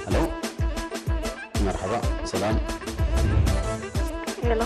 ሄሎ መርሓባ ሰላም ሄሎ